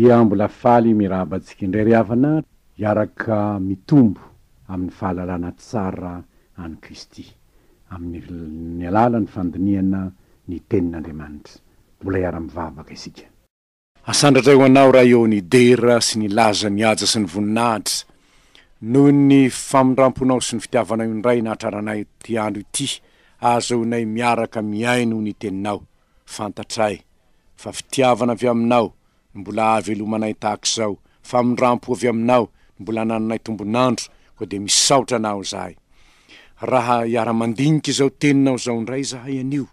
Dia mbola faly miarahaba antsika indray ry havana hiaraka mitombo amin'ny fahalalana tsara an'i Kristy amin'ny alalan'ny fandinihana ny Tenin'Andriamanitra. Mbola hiara-mivavaka isika. Asandratra eo anao Ray ô ny dera sy ny laza ny haja sy ny voninahitra noho ny famindramponao sy ny fitiavanao indray nahatraranay ity andro ity ahazahoanay miaraka mihaino ny teninao fantatray fa fitiavana avy aminao no mbola ahavelomanay tahaka izao famindrampo avy aminao no mbola anananay tombon'andro koa dia misaotra anao izahay raha hiara-mandinika izao teninao izao indray izahay anio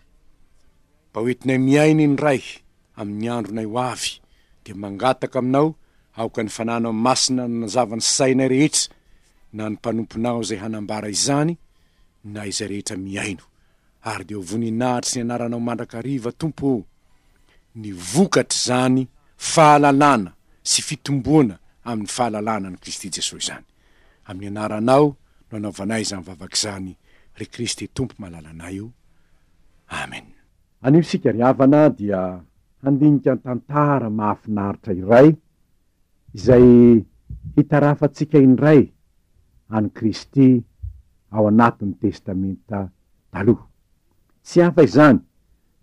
mba ho entinay miaina indray amin'ny andronay ho avy, dia mangataka aminao aoka ny Fananao Masina hanazava ny sainay rehetra, na ny mpanomponao izay hanambara izany, na izay rehetra mihaino. Ary dia ho voninahitry ny anaranao mandrakariva, Tompo ô, ny vokatr'izany fahalalana sy fitomboana amin'ny fahalalana an'i Kristy Jesoa izany. Amin'ny anaranao no anaovanay izany vavaka izany, ry Kristy Tompo malalanay o. Amen. Anio isika ry havana dia handinika tantara mahafinaritra iray izay hitarafantsika indray an'i Kristy ao anatin'ny Testamenta Taloha. Tsy hafa izany,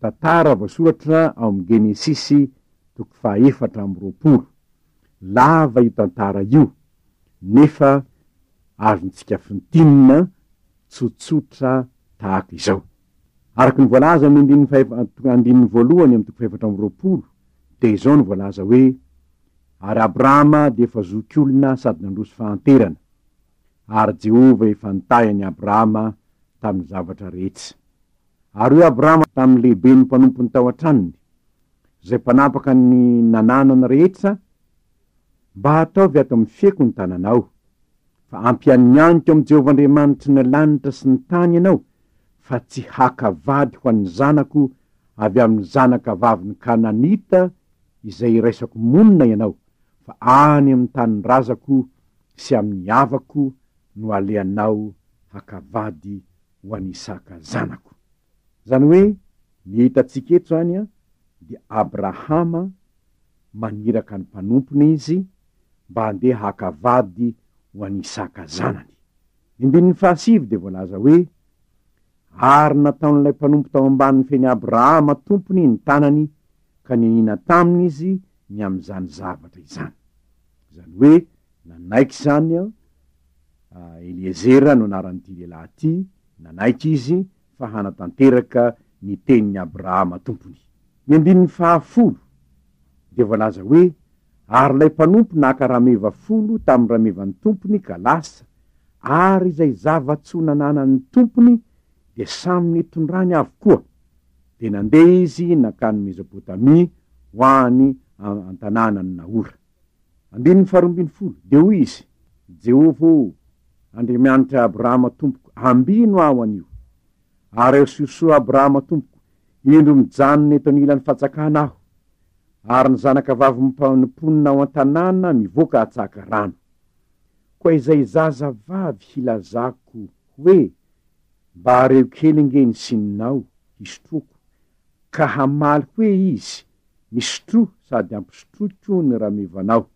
tantara voasoratra ao amin'ny Genesisy toko faha 24. Lava io tantara io, nefa azontsika fintinina tsotsotra tahaka izao. Araka ny voalaza amin'ny andininy fahefa, andininy voalohany amin'ny toko fahefatra amby 20, dia izao no voalaza hoe, Ary Abrahama dia efa zokiolona sady nandroso fahanterana, ary Jehovah efa nitahy an'i Abrahama tamin'ny zavatra rehetra. Ary hoy Abrahama tamin'ny lehiben'ny mpanompony tao an-tranony, izay mpanapaka ny nananany rehetra, Mba ataovy ato amin'ny feko ny tananao, fa ampianianiko amin'i Jehovah Andriamanitry ny lanitra sy ny tany ianao, fa tsy haka vady ho an'ny zanako avy amin'ny zanaka vavin'ny Kananita izay iraisako monina ianao, fa any amin'ny tanin-drazako sy amin'ny havako no alehanao haka vady ho an'i Isaka zanako. Izany hoe, ny hitantsika eto izany dia Abrahama maniraka ny mpanompony izy mba handeha haka vady ho an'i Isaka zanany. Ny andininy fahasivy dia voalaza hoe, Ary nataon'ilay mpanompo tao ambanin'ny fen'i Abrahama tompony ny tanany ka nianiana taminy izy ny amin'izany zavatra izany. Izany hoe nanaiky izany Eliezera no anaran'ity lehilahy ity, nanaiky izy fa hanatanteraka ny tenin'i Abrahama tompony. Ny andininy fahafolo dia voalaza hoe, Ary ilay mpanompo naka rameva folo tamin'ny ramevan'ny tompony ka lasa, ary izay zava-tsoa nananan'ny tompony dia samy nitondrany avokoa. Dia nandeha izy nankany Mezopotamia ho any an-tanànan'i Nahora. Andininy faharoambinifolo, Dia hoy izy, Jehovah ô, Andriamanitr'i Abrahama tompoko, ambino aho anio, ary asio soa Abrahama tompoko, indro mijanona eto anilan'ny fantsakana aho, ary ny zanakavavin'ny mponina ao an-tanàna mivoaka hatsaka rano. Koa izay zazavavy hilazako hoe, Mba areo kely ange ny sininao hisotroako, ka hamaly hoe izy, Misotroa sady ampisotroiko ny ramevanao,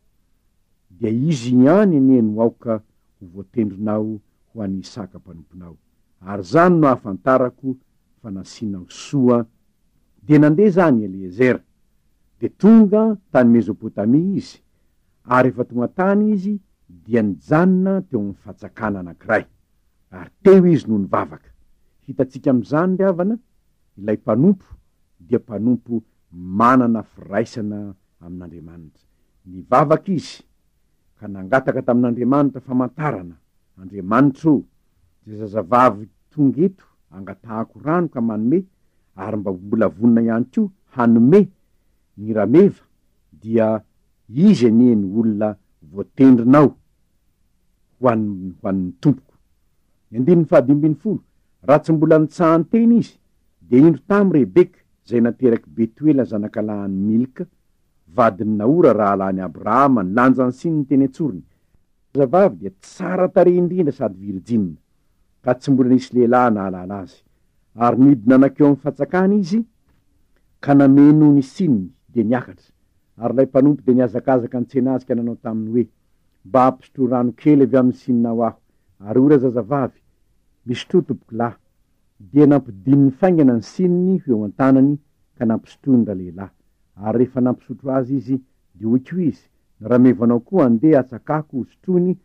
dia izy ihany anie no aoka ho voatendrinao ho an'i Isaka mpanomponao, ary izany no ahafantarako fa nasianao soa. Dia nandeha izany Eliezera, dia tonga tany Mezopotamia izy, ary rehefa tonga tany izy dia nijanona teo amin'ny fatsakana anankiray, ary teo izy no nivavaka. Hitantsika amin'izany ry havana, ilay mpanompo dia mpanompo manana firaisana amin'Andriamanitra. Nivavaka izy ka nangataka tamin'Andriamanitra famantarana, Andriamanitra o, izay zazavavy tonga eto angatahako rano ka manome ary mba mbola vonona ihany koa hanome ny rameva dia izy anie no olona voatendrinao ho an'ny ho an'ny tompoko. Ny andininy fahadimy ambin'ny folo, Raha tsy mbola nitsahan-teny izy, dia indro tamy Rebeka, izay naterak'i Betoela zanakalahin'i Milka, vadin'i Nahora rahalahin'i Abrahama, nilanja ny sininy teny an-tsorony. Zazavavy dia tsara tarehy indrindra sady virijina, ka tsy mbola nisy lehilahy nahalala azy. Ary nidina nankeo amin'ny fantsakana izy, ka nameno ny sininy, dia niakatra. Ary ilay mpanompo dia nihazakazaka nitsena azy ka nanao taminy hoe, Mba ampisotroy rano kely avy amin'ny sininao aho. Ary hoy razazavavy, Misotroa, tompokolahy. Dia nampidininy faingana ny sininy ho eo an-tanany ka nampisotroiny ralehilahy. Ary rehefa nampisotro azy izy, dia hoy koa izy, Ny ramevanao koa andeha hatsakako hosotroiny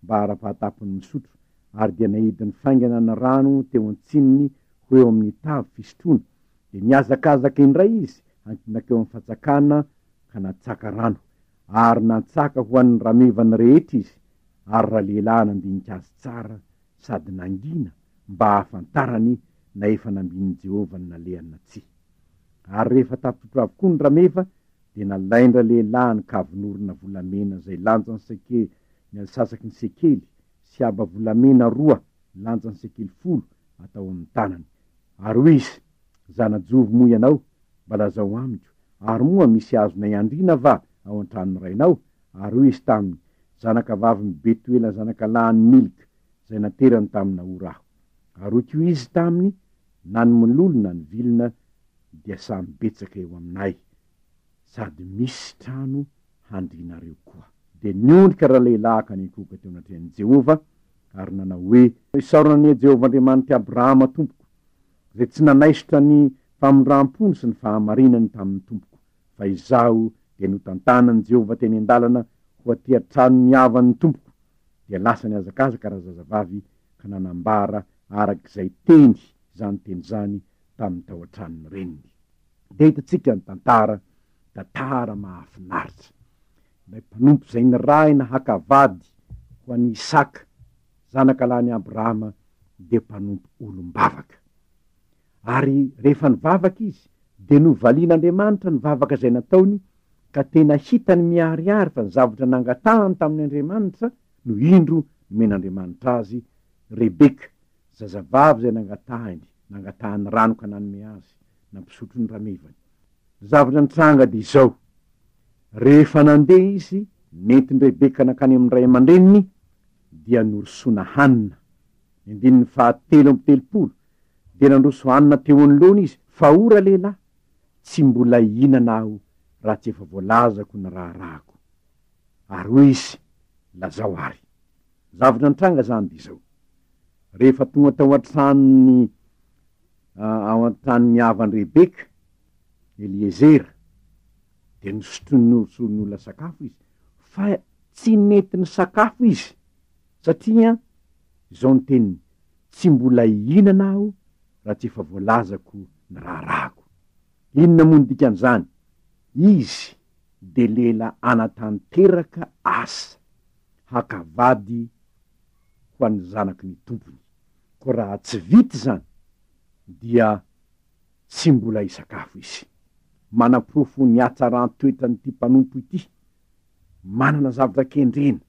mba hara-pahatapony misotro. Ary dia naidiny faingana ny rano teo an-tsininy ho eo amin'ny tavy fisotroana. Dia nihazakazaka indray izy nankeo amin'ny fatsakana ka natsaka rano. Ary nantsaka ho an'ny ramevany rehetra izy, ary ralehilahy nandinika azy tsara sady nangina mba hahafantarany na efa nambinin'i Jehovah ny nalehany na tsia. Ary rehefa tafitotro avokoa ny rameva, dia nalain-dralehilahy ny kavin'orona volamena izay lanjan'ny seke ny antsasaky ny sekely, sy haba volamena roa lanjan'ny sekely folo atao amin'ny tanany. Ary hoy izy, Zana-jovy moa ianao? Mba lazao amiko, ary moa misy azonay andriana va ao an-tranon'ny rainao? Ary hoy izy taminy, Zanakavavin'i Betoela zanakalahin'i Milka, izay naterany tamin'i Nahora aho. Ary hoy koa izy taminy, Na ny mololo na ny vilona dia samy betsaka eo aminay, sady misy trano handrianareo koa. Dia niondrika ralehilahy ka niankohoka teo anatrehan'i Jehovah, ary nanao hoe. Isaorana anie Jehovah Andriamanitr'i Abrahama tompoko, izay tsy nanaisotra ny famindram-pony sy ny fahamarinany tamin'ny tompoko, fa izaho dia notantanan'i Jehovah teny an-dalana ho aty an-tranon'ny havan'ny tompoko. Dia lasa nihazakazaka razazavavy ka nanambara araka izay teny izany teny izany tamin'ny tao an-tranon'ny reniny. Dia hitantsika ny tantara, tantara mahafinaritra. Ilay mpanompo izay nirahina haka vady ho an'i Isaka, zanaka lahin'i Abrahama, dia mpanompo olom-bavaka. Ary rehefa nivavaka izy, dia novalian'Andriamanitra ny vavaka izay nataony, ka tena hitany miharihary fa ny zavatra nangatahany tamin' Andriamanitra no indro nomen'Andriamanitra azy, Rebeka, zazavavy izay nangatahiny, nangatahany rano ka nanome azy, nampisotro ny ramevany. Ny zavatra nitranga dia izao, rehefa nandeha izy, nentin-dRebeka nankany amin'ny ray aman-dreniny, dia norosoana hanina. Ny andininy fahatelo amby telopolo, dia nandroso hanina teo anoloany izy, fa o ralehilahy, tsy mbola hihinana aho raha tsy efa voalazako ny raharahako. Ary hoy izy, Lazao àry. Ny zavatra nitranga izany dia izao, rehefa tonga tao an-tranon'ny ao an-tranon'ny havan'i Rebeka, Eliezera, dia nosotroin'ny norosoin'ny olona sakafo izy, fa tsy nety nisakafo izy, satria izao ny teniny, Tsy mbola hihinana aho raha tsy efa voalazako ny raharahako. Inona moa ny dikan'izany? Izy dia lehilahy hanatanteraka asa, haka vady ho an'ny zanaky ny tompony. Koa raha tsy vita izany dia tsy mbola hisakafo izy. Manaporofo ny hatsaran-toetran'ity mpanompo ity, manana zavatra kendrena,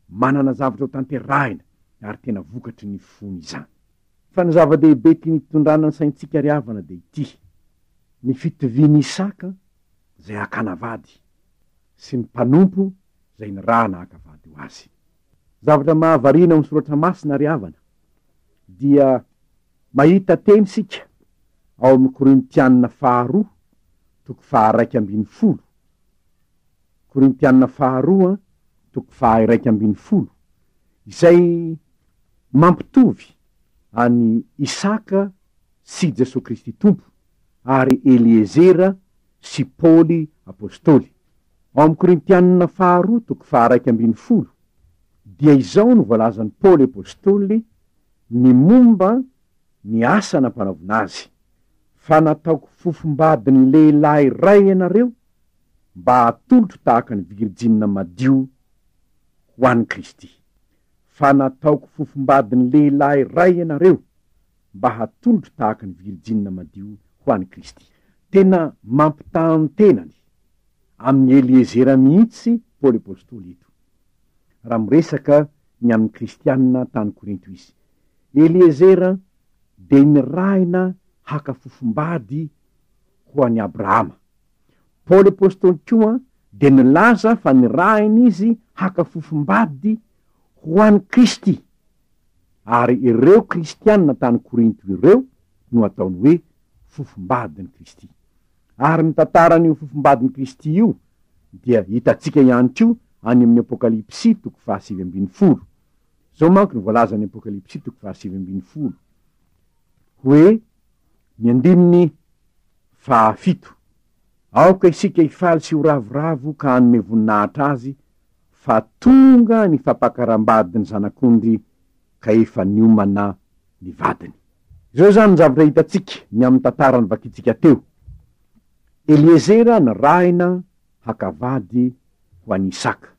manana zavatra ho tanterahina ary tena vokatry ny fony izany. Fa ny zava-dehibe tiany hitondrana ny saintsika ry havana dia ity, ny fitovian'i Isaka izay hakana vady sy ny mpanompo izay nirahana haka vady ho azy. Zavatra mahavariana ao amin'ny soratra masina ry havana dia mahita teny isika ao amin'ny Korintianina faharoa toko faha-11, Korintianina faharoa toko faha-11, izay mampitovy an'i Isaka sy Jesoa Kristy Tompo ary Eliezera sy Paoly Apostoly. Ao amin'ny Korintianina faharoa toko faha-11 dia izao no voalazan'i Paoly Apostoly ny momba ny asa nampanaovina azy, Fa nataoko fofombadin'ny lehilahy iray ianareo mba hatolotro tahaka ny virijinina madio ho an'i Kristy. Fa nataoko fofombadin'ny lehilahy iray ianareo mba hatolotro tahaka ny virijinina madio ho an'i Kristy. Tena mampitaha ny tenany amin'i Eliezera mihitsy Paoly Apostoly eto, raha miresaka ny amin'ny Kristianina tany Korinto izy. Eliezera dia nirahina haka fofombady ho an'i Abrahama. Paoly Apostoly koa dia nilaza fa nirahina izy haka fofombady ho an'i Kristy. Ary ireo kristiana tany Korinto ireo no ataony hoe fofombadin'i Kristy. Ary ny tantaran'io fofombadin'i Kristy io. dia hitantsika ihany koa any amin'ny Apokalypsy toko fahasivy ambin'ny folo. Izao manko no voalazan'ny Apokalypsy toko fahasivy ambin'ny folo hoe ny andininy fahafito, Aoka isika hifaly sy ho ravoravo ka hanome voninahitra Azy, fa tonga ny fampakaram-badin'ny Zanak'ondry ka efa niomana ny vadiny. Izao izany ny zavatra hitantsika ny amin'ny tantara novakintsika teo. Eliezera nirahina haka vady ho an'i Isaka.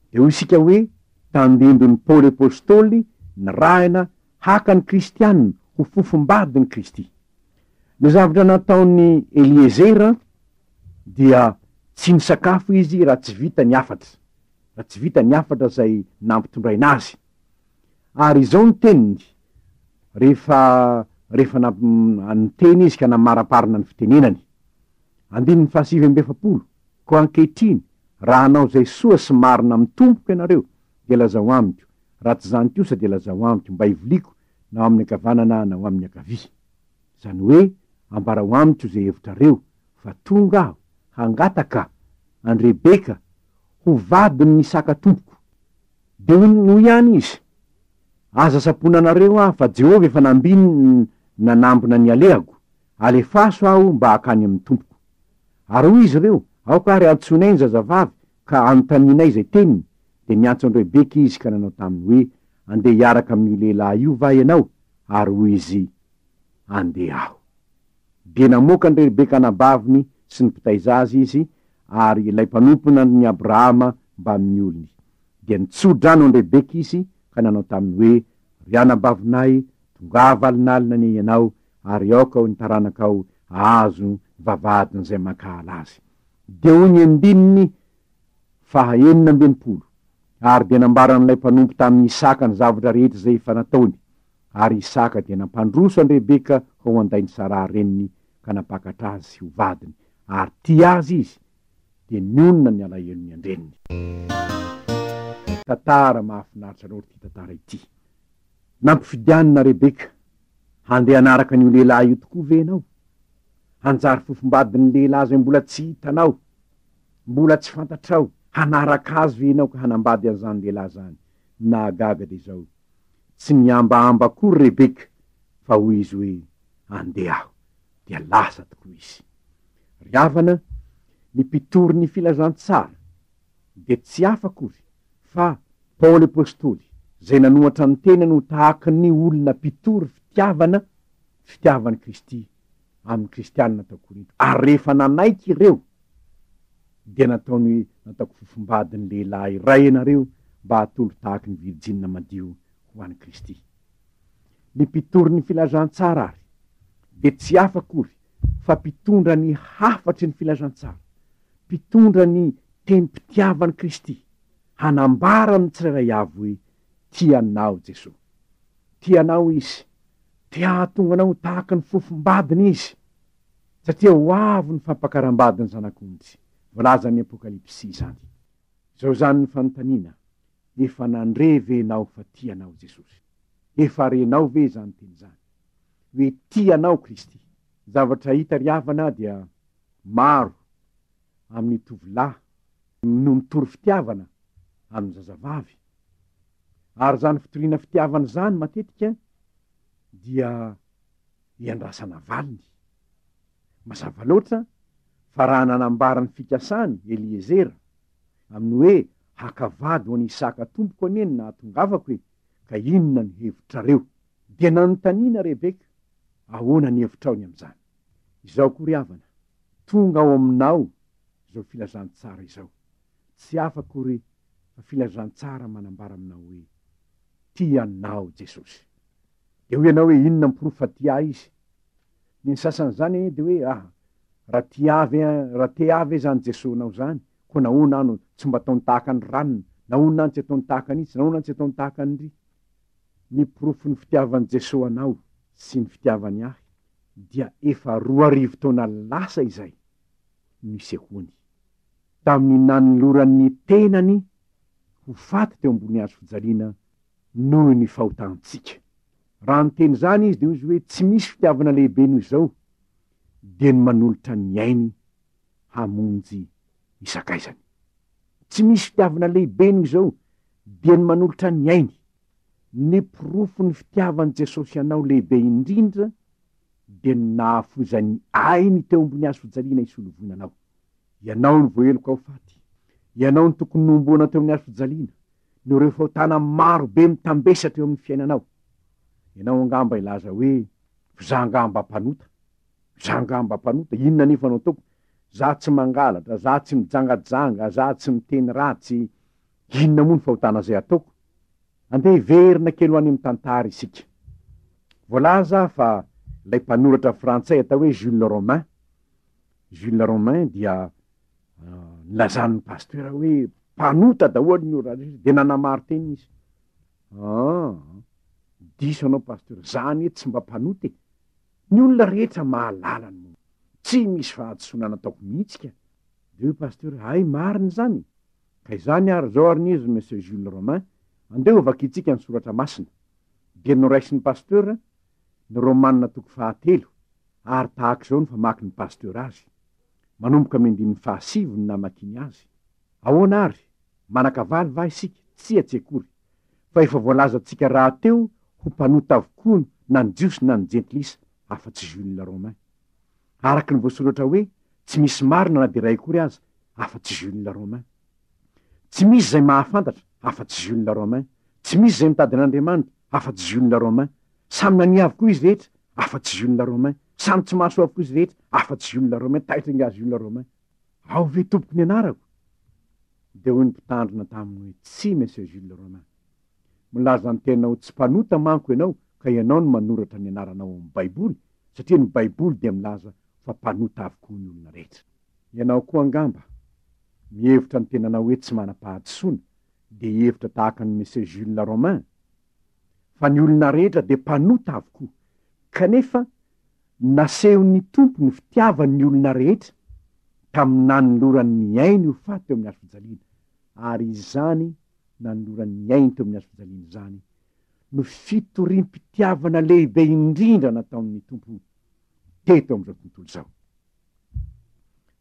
Dia hoy isika hoe tandindon'i Paoly Apostoly nirahina haka ny kristiana ho fofombadin'i Kristy. Ny zavatra nataon'i Eliezera dia tsy nisakafo izy raha tsy vita ny hafatra, raha tsy vita ny hafatra izay nampitondraina azy. Ary izao ny teniny, rehefa rehefa niteny izy ka namaraparina ny fitenenany. Andininy fahasivy amby efapolo, Koa ankehitriny, raha hanao izay soa sy marina amin'ny Tompoko ianareo, dia lazao amiko, raha tsy izany kosa dia lazao amiko, mba hiviliako na ho amin'ny ankavanana na ho amin'ny ankavia. Izany hoe, ambarao amiko izay hevitrareo, fa tonga aho hangataka an-dRebeka ho vadin'i Isaka tompoko. Dia hoy ihany izy, Aza samponanareo aho, fa Jehovah efa nambiny nanambina ny alehako, alefaso aho mba hakany amin'ny tompoko. Ary hoy izy ireo, Aoka àry hantsoinay ny zazavavy, ka hanontanianay izay teniny. Dia niantso an-dRebeka izy ka nanao taminy hoe, Andeha hiaraka amin'io lehilahy io va ianao? Ary hoy izy, Andeha aho. Dia namoaka an-dRebeka anabaviny sy ny mpitaiza azy izy, ary ilay mpanomponan'i Abrahama mbamin'ny olony. Dia nitso-drano an-dRebeka izy ka nanao taminy hoe, Ry anabavinay, tongava alinalina anie ianao, ary aoka ho ny taranakao hahazo ny vavahadin'izay mankahala azy. Dia hoy ny andininy faha 66, Ary dia nambaran'ilay mpanompo tamin'i Isaka ny zavatra rehetra izay efa nataony, ary Isaka dia nampandroso an-dRebeka ho ao an-dain'i Saraha reniny ka nampakatra azy ho vadiny, ary tia azy izy, dia nionona ny alahelony an-dreniny. Tantara mahafinaritra loatra ity tantara ity. Nampifidianina Rebeka handeha hanaraka an'io lehilahy io tokoa ve ianao? Hanjary fofombadin'ny lehilahy izay mbola tsy hitanao, mbola tsy fantatrao, hanaraka azy ve ianao ka hanambady an'izany lehilahy izany? Ny nahagaga dia izao, tsy nihambahamba akory Rebeka fa hoy izy hoe, Andeha aho. Dia lasa tokoa izy. Ry havana, ny mpitory ny filazantsara dia tsy hafa akory fa Paoly Apostoly, izay nanohatra ny tenany ho tahaka ny olona mpitory fitiavana, fitiavan'i Kristy amin'ny kristianina tao Korinto, ary rehefa nanaiky ireo dia nataony hoe, nataoko fofombadin'ny lehilahy iray ianareo mba hatolo tahaky ny virjinina madio ho an'i Kristy. Ny mpitory ny filazantsara ary dia tsy hafa akory fa mpitondra ny hafatry ny filazantsara, mpitondra ny tenim-pitiavan'i Kristy, hanambara amin'ny tsirairay avy hoe tia anao Jesoa. Tia anao Izy. Te hahatonga anao ho tahaka ny fofombadiny Izy, satria ho avy ny fampakaram-badin'ny Zanak'ondry. Voalazan'ny Apokalypsy izany. Izao izany ny fanontaniana, efa nandre ve ianao fa tia anao Jesosy? Efa renao ve izany teny izany? Hoe tia anao Kristy? Ny zavatra hita ry havana dia maro amin'ny tovolahy no mitory fitiavana amin'ny zazavavy. Ary izany fitoriana fitiavana izany matetika dia iandrasana valiny. Mazava loatra fa raha nanambara ny fikasany Eliezera amin'ny hoe haka vady ho an'i Isaka tompoko anie no nahatongavako e, ka inona no hevitrareo? Dia nanontaniana Rebeka, ahoana ny hevitrao ny amin'izany? Izao koa ry havana, tonga ao aminao izao filazantsara izao. Tsy hafa akory fa filazantsara manambara aminao hoe tia anao Jesosy. Dia hoy ianao hoe inona ny porofo fa tia ahy Izy? Ny sasany izany anie dia hoe ah, raha tia ahy ve, raha te ahy ve izany Jesosy-nao izany, koa nahoana aho no tsy mba ataony tahaka ny ranona, nahoana aho no tsy ataony tahaka an'itsy, nahoana aho no tsy ataony tahaka an'iry? Ny porofon'ny fitiavan'i Jesosy anao sy ny fitiavany ahy dia efa 2000 taona lasa izay no nisehoany. Tamin'ny nanolorany ny tenany ho faty teo ambony hazo fijaliana noho ny fahotantsika. Raha niteny izany izy dia hoy izy hoe tsy misy fitiavana lehibe noho izao dia ny manolotra ny ainy hamonjy ny sakaizany. Tsy misy fitiavana lehibe noho izao dia ny manolotra ny ainy. Ny porofon'ny fitiavan'i Jesosy anao lehibe indrindra dia ny nahafoizany ainy teo ambony hazo fijaliana hisolovoina anao. Ianao no voaheloka ho faty. Ianao no tokony nohomboana teo amin'ny hazo fijaliana noho ireo fahotana maro be mitambesatra eo amin'ny fiainanao. Ianao angamba hilaza hoe, F'izaho angamba mpanota. Izaho angamba mpanota. Inona anefa no ataoko? Izaho tsy mangalatra, izaho tsy mijangajanga, izaho tsy miteny ratsy. Inona moa ny fahotana izay ataoko? Andeha hiverina kely ho any amin'ny tantara isika. Voalaza fa ilay mpanoratra frantsay atao hoe Jules Romain, Jules Romain dia nilazan'ny pasteur hoe mpanota daholo ny olona rehetra, dia nanamaro-teny izy. Aa, diso anao pasteur, za anie tsy mba mpanota e! Ny olona rehetra mahalala ny momba. Tsy misy fahadisoana nataoko mihitsy ka! Dia hoy pasteur, hay marina izany e! Ka izany ary izao ary izy Monsieur Jules Romain, andeha ho vakintsika ny soratra masina. Dia noraisin'ny pasteur ny Romana toko fahatelo ary tahaka izao no famakin'ny pasteur azy. Manomboka amin'ny andininy fahasivy no namakiany azy. Ahoana ary? Manan-kavaly va isika? Tsia, tsy akory. Fa efa voalazantsika rahateo ho mpanota avokoa na ny Jiosy na ny Jentilisa, afa-tsy Jules Romain. Araka ny voasoratra hoe, Tsy misy marina na dia iray akory aza, afa-tsy Jules Romain. Tsy misy izay mahafantatra, afa-tsy Jules Romain. Tsy misy izay mitady an'Andriamanitra, afa-tsy Jules Romain. Samy nania avokoa izy rehetra, afa-tsy Jules Romain. Samy tsy mahasoa avokoa izy rehetra, afa-tsy Jules Romain. Taitra ingahy Jules Romain. Ao ve tompoko ny anarako? Dia hoy ny mpitandrina taminy hoe, Tsia, Monsieur Jules Romain. Milaza ny tena ho tsy mpanota manko ianao ka ianao no manoratra ny anaranao ao amin'ny Baiboly, satria ny Baiboly dia milaza fa mpanota avokoa ny olona rehetra. Ianao koa angamba mihevitra ny tenanao hoe tsy manam-pahadisoana dia hihevitra tahaka an'i Monsieur Jules Romain fa ny olona rehetra dia mpanota avokoa. Kanefa nasehon'ny Tompo ny fitiavany ny olona rehetra tamin'ny nanolorany ny ainy ho faty teo amin'ny hazo fijaliana, ary izany nanolorany ny ainy teo amin'ny hazo fijaliana izany no fitoriam-pitiavana lehibe indrindra nataon'ny Tompo teto amin'izao tontolo izao.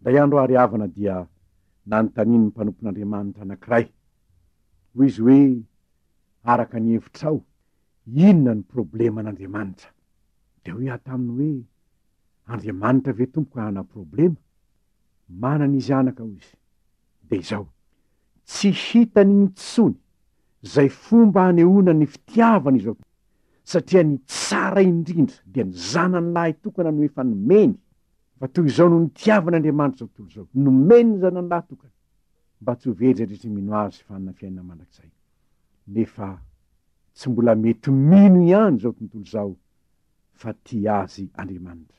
Indray andro ary havana dia nanontanian'ny mpanompon'Andriamanitra anankiray, hoy izy hoe, araka ny hevitrao, inona no probleman'Andriamanitra? Dia hoy aho taminy hoe, Andriamanitra ve tompoko hanana problema? Manana izy anaka hoy izy. Dia izao, tsy hitany intsony izay fomba hanehoana ny fitiavany izao satria ny tsara indrindra dia ny zanany lahy tokana no efa nomeny, fa toy izao no nitiavan' Andriamanitra izao tontolo izao, nomeny ny zanany lahy tokana, mba tsy ho very izay rehetra mino Azy fa hanana fiainana mandrakizay. Nefa tsy mbola mety mino ihany izao tontolo izao fa tia azy Andriamanitra,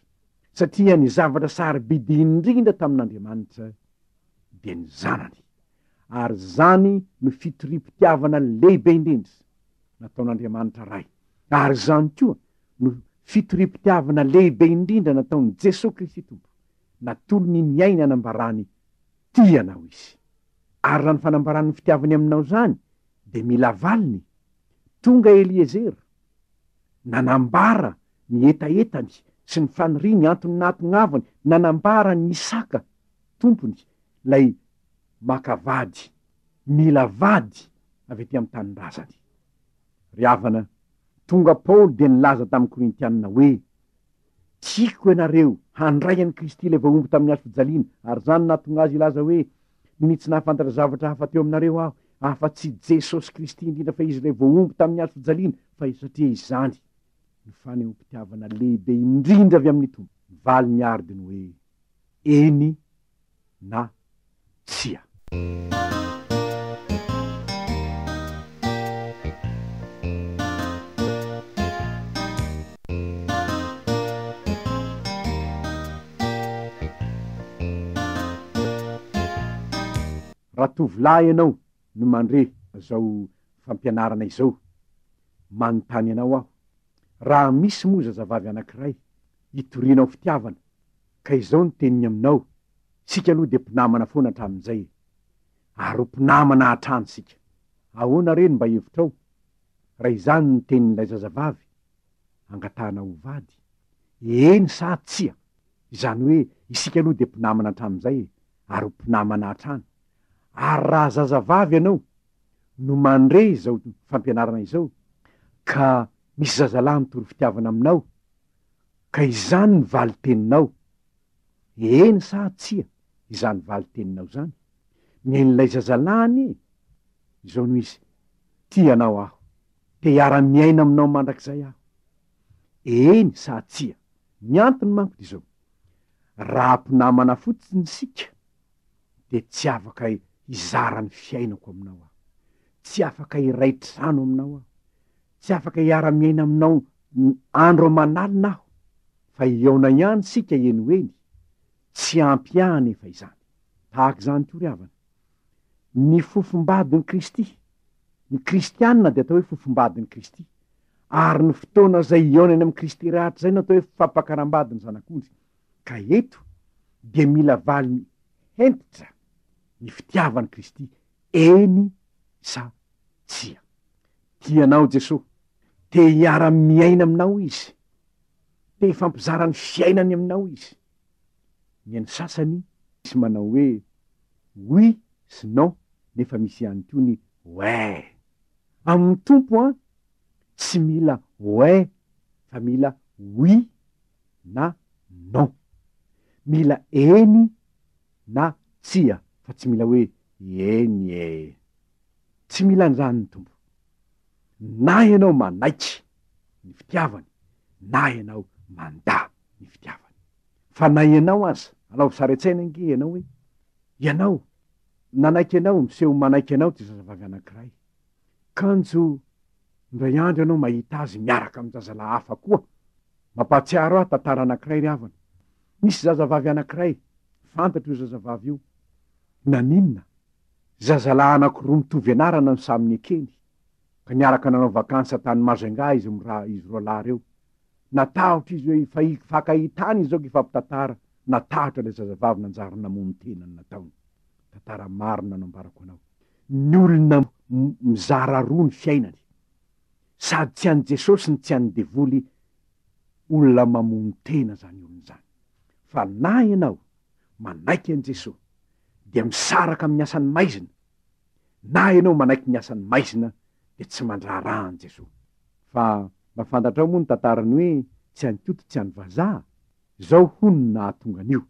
satria ny zavatra sarobidy indrindra tamin'Andriamanitra dia ny Zanany, ary izany no fitoriam-pitiavana lehibe indrindra nataon'Andriamanitra Ray, ary izany koa no fitoriam-pitiavana lehibe indrindra nataon'i Jesoa Kristy Tompo, natolony ny ainy hanambarany tia anao Izy. Ary raha ny fanambarany ny fitiavany aminao izany dia mila valiny, tonga Eliezera, nanambara ny hetahetany sy ny faniriany, antony nahatongavany, nanambara an'i Isaka tompony, ilay maka vady, mila vady avy aty amin'ny tanindrazany. Ry havana, tonga Paoly dia nilaza tamin'ny Korintianina hoe, Tiako ianareo handray an'i Kristy ilay voahombo tamin'ny hazo fijaliana, ary izany no nahatonga azy hilaza hoe, Ninia tsy nahafantatra zavatra hafa teo aminareo aho, afa-tsy Jesosy Kristy, indrindra fa Izy ilay voahombo tamin'ny hazo fijaliana, fa satria izany no fanehoam-pitiavana lehibe indrindra avy amin'ny Tompo. Ny valiny àry dia ny hoe, Eny na tsia. Raha tovolahy ianao no mandre izao fampianarana izao, manontany anao aho, raha misy moa zazavavy anankiray hitorianao fitiavana, ka izao ny teniny aminao, Isika aloha dia mpinamana foana hatramin'izay e! Ary ho mpinamana hatrany isika. Ahoana re no mba hevitrao raha izany no tenin'ilay zazavavy angatahana ho vady? Eny sa tsia? Izany hoe isika aloha dia mpinamana hatramin'izay e! ary ho mpinamana hatrany. Ary raha zazavavy ianao no mandre izao fampianarana izao ka misy zazalahy mitory fitiavana aminao ka izany ny valin-teninao, eny sa tsia izany valin-teninao izany? Ny an'ilay zazalahy anie izao no izy, tia anao aho, te hiara-miaina aminao mandrakizay aho. Eny sa tsia? Ny antony manko dia izao, raha mpinamana fotsiny isika dia tsy afaka hizara ny fiainako aminao aho, tsy afaka hiray trano aminao aho, tsy afaka hiara-miaina aminao andro aman'alina aho, fa hihaona ihany isika eny ho eny, tsy ampy ahy anefa izany. Tahaka izany koa ry havana, ny fofombadin'i Kristy, ny kristiana dia atao hoe fofombadin'i Kristy, ary ny fotoana izay hihaonany amin'i Kristy rahatrizay no atao hoe fampakaram-bady ny Zanak'ondry, ka eto dia mila valiny hentitra ny fitiavan'i Kristy, eny sa tsia. Tia anao Jesoa, te hiara-miaina aminao Izy, te hifampizara ny fiainany aminao Izy. Ny an'ny sasany misy manao hoe oui sy non nefa misy ihany koa ny ouais. Amin'ny Tompo an, tsy mila ouais fa mila oui na non. Mila eny na tsia fa tsy mila hoe eny e. Tsy mila an'izany ny Tompo. Na ianao manaiky ny fitiavany na ianao mandà ny fitiavany. Fa na ianao aza, alaovy sary an-tsaina ange ianao hoe ianao nanaiky anao, miseho manaiky anao ity zazavavy anankiray. Kanjo indray andro ianao mahita azy miaraka amin-jazalahy hafa koa. Mampahatsiaro ahy tantara anankiray ry havana. Nisy zazavavy anankiray, fantatro io zazavavy io. Naninona? Zazalahy anankiroa mitovy anarana no samy nekeny, ka niaraka nanao vacances tany Majunga izy miraha izy roalahy ireo. Natahotra izy hoe efa hifankahitana izy izao ka hifampitantara. Natahotra ilay zazavavy nanjary namono tena ny nataony. Tantara marina no ambarako anao. Ny olona mizara roa ny fiainany. Sady tsy an'i Jesosy no tsy an'ny devoly, olona mamono tena izany olona izany. Fa na ianao manaiky an'i Jesosy dia misaraka amin'ny asan'ny maizina, na ianao manaiky ny asan'ny maizina dia tsy mandraharaha an'i Jesosy. Fa mba fantatrao moa ny tantaran'ny hoe tsy an'i Koto tsy an'i vazaha? Izao hono no nahatonga an'io.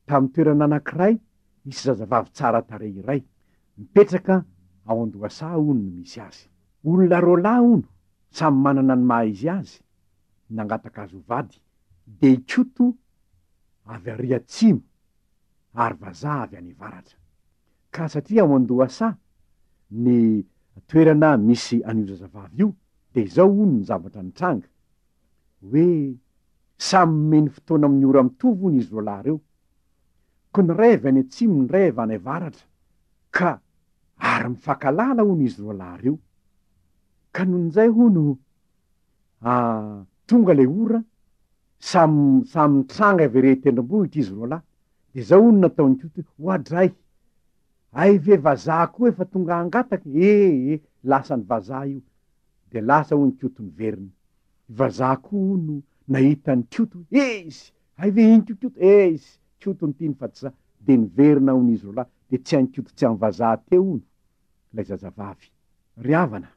Tamin'ny toerana anankiray nisy zazavavy tsara tarehy iray, mipetraka ao an-dohasaha hono no misy azy. Olona roalahy hono, samy manana ny maha izy azy, nangataka azy ho vady, dia i Koto avy ary atsimo ary vazaha avy any avaratra. Ka satria ao an-dohasaha ny toerana misy an'io zazavavy io dia izao hono ny zavatra nitranga, hoe samy nomeny fotoana amin'ny ora mitovy hono izy roalahy ireo, ko ny iray avy any atsimo ny iray avy any avaratra, ka ary mifankalala hono izy roalahy ireo, ka nony izay hono tonga ilay ora, samy samy nitranga avy ery an-tendrombohitra izy roalahy, dia izao hono nataon'i Koto hoe, oadray! Hay ve vazaha koa efa tonga hangataka e! E! Lasa ny vazaha io. Dia lasa hono Koto niverina. I vazaha koa hono nahita an'i Koto, eish! Hay ve iny koa Koto? Eish! Koto no tiany fa tsy za. Dia niverina hono izy roalahy, dia tsy hain'i Koto tsy an'i vazaha teo hono ilay zazavavy. Ry havana,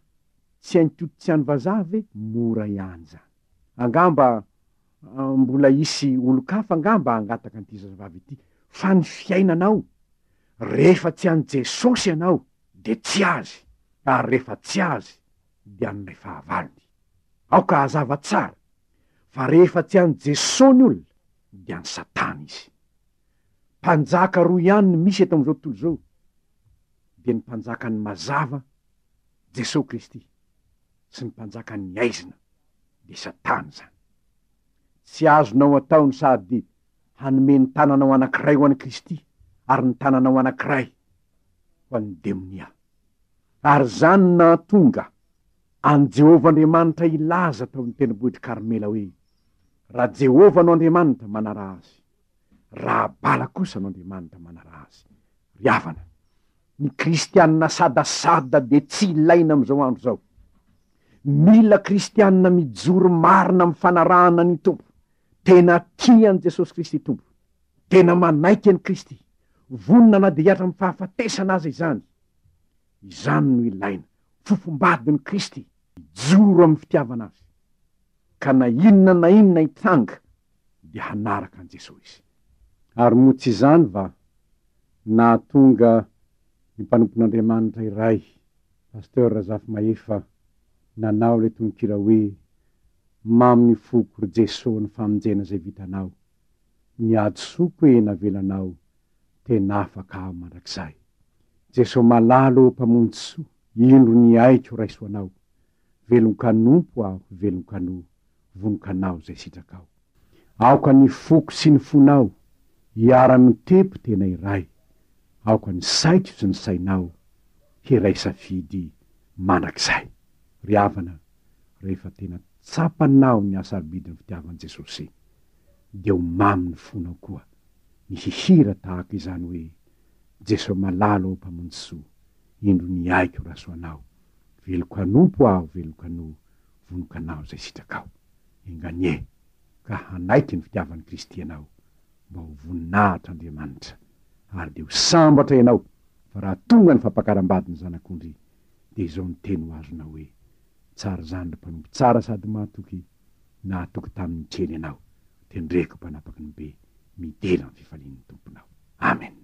tsy hain'i Koto tsy an'i vazaha ve? Mora ihany izany. Angamba mbola hisy olon-kafa angamba hangataka an'ity zazavavy ity, fa ny fiainanao, rehefa tsy an'i Jesosy ianao dia tsy Azy, ary rehefa tsy Azy dia an'ilay fahavalony. Aoka hazava tsara fa rehefa tsy an'i Jesosy ny olona dia an'i Satana izy. Mpanjaka roa ihany no misy eto amin'izao tontolo izao, dia ny mpanjakan'ny mazava, Jesosy Kristy, sy ny mpanjakan'ny haizina, dia Satana izany. Tsy azonao atao ny sady hanome ny tananao anankiray ho an'i Kristy ary ny tananao anankiray ho an'ny demonia. Ary izany no nahatonga an'i Jehovah Andriamanitra hilaza tao amin'ny tendrombohitr'i Karmela hoe, Raha Jehovah no Andriamanitra, manaraha Azy. Raha Bala kosa no Andriamanitra, manaraha azy. Ry havana, ny kristianina sadasada dia tsy ilaina amin'izao andro izao. Mila kristianina mijoro marina amin'ny fanarahana ny Tompo, tena tia an'i Jesosy Kristy Tompo, tena manaiky an'i Kristy. Vonona na dia hihatra amin'ny fahafatesana aza izany. Izany no ilaina. Fofombadin'i Kristy. Hijoro amin'ny fitiavana Azy. Ka na inona na inona hitranga dia hanaraka an'i Jesoa izy. Ary moa tsy izany va nahatonga ny mpanompon'Andriamanitra iray, Pasteur Razafimahefa, nanao ilay tononkira hoe, Mamy ny foko ry Jeso ny famonjena izay vitanao, ny hadisoako e navelanao, tena afaka aho mandrakizay. Jeso malala ô Mpamonjy soa, indro ny aiko raiso anao, velon-kanompo aho velon-kanoa, vonon-kanao izay sitrakao. Aoka ny foko sy ny fonao hiara-mitepo tena iray, aoka ny saiko sy ny sainao hiray safidy mandrakizay. Ry havana, rehefa tena tsapanao ny hasarobidin'ny fitiavan'i Jesosy, dia ho mamy ny fonao koa ny hihira tahaka izany hoe, Jeso malala ô Mpamonjy soa, indro ny aiko rasoanao, velon-kanompo aho velon-kanoa, vonon-kanao izay sitrakao. Enganie ka hanaiky ny fitiavan'i Kristy ianao mba ho voninahitr'Andriamanitra, ary dia ho sambatra ianao fa raha tonga ny fampakaram-badin'ny Zanak'ondry dia izao ny teny ho azonao hoe, Tsara izany ry mpanompo tsara sady mahatoky, nahatoky tamin'ny kely ianao, tendreko mpanapaky ny be, midera ny fifalian'ny Tomponao. Amen.